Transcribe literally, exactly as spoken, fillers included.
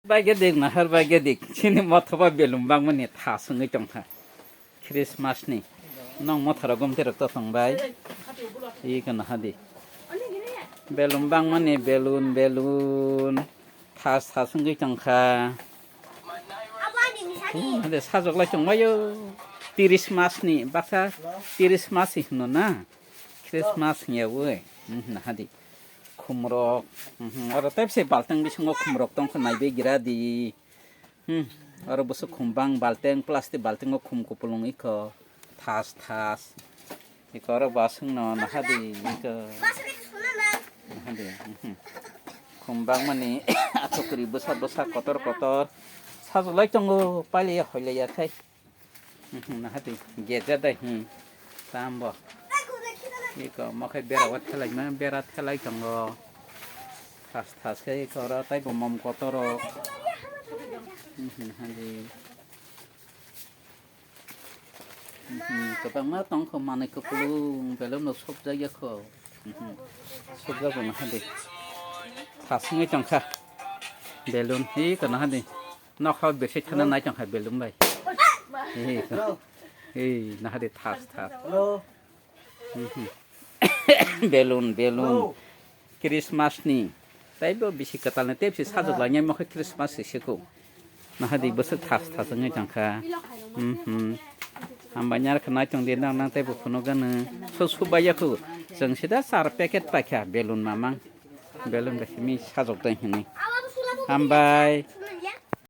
Bai gedik nahar bai gedik. Chini mothoba belum bangmani tha sungwi tongkha. Christmas ni. Nong mothara gumti rok to tong bai. Iko nahadi. Belum bangmani belun belun. Tha tha sungwi tongkha. Hade sajok lai tongbaio. Tiris mas ni baksa tiris mas hino na. Christmas hingya oi. Hmm, nahadi. Khumrok. Hmm, oro tepse baltang bisingo khumrok tongkha naibe gira di. Hmm, oro bwswk khum bang balteng, plastic baltengo khum kupulung ikho. Thas thas. Ikho oro baswkno nahadi ikho. Nahadi. Hmm. Khum bangmani achukri bwsa bwsa kotor kotor. Sajwlai tongo pailiya hoilaiya khai. Mhm, nahadi, geja dai, hmm. Tambo. Iko, mokhai bera o thelai ma, bera thelai tongo. Thas thas khe iko oro taibo mom kotorok. Mhm, nahadi. Mhm, kwbangma tongkho manwi kupulung, belum no sopjak yakho. Mhm. Sopjak bo nahadi. Thas wngwi tongkha. Belun, iko nahadi. Nokha bese thana nai tongkha belun bai. Ei, ei, nahadi thas thas. Hello. Mhm. Belun, belun. Hello. Christmas ni. Taibo bisi kwtal ni tei bisi sajwk Hello. Langya mokhe Christmas si siko. Nahadi bwswk thas thas wngwi tongkha. Mhm. Hambai nyar kha nai tong di nang nang taibo phunuk gano. So subai yakhu. Chwng sida char packet paikha belun mamang. Belun bai simi sajwk dai hwnwi. Hambai.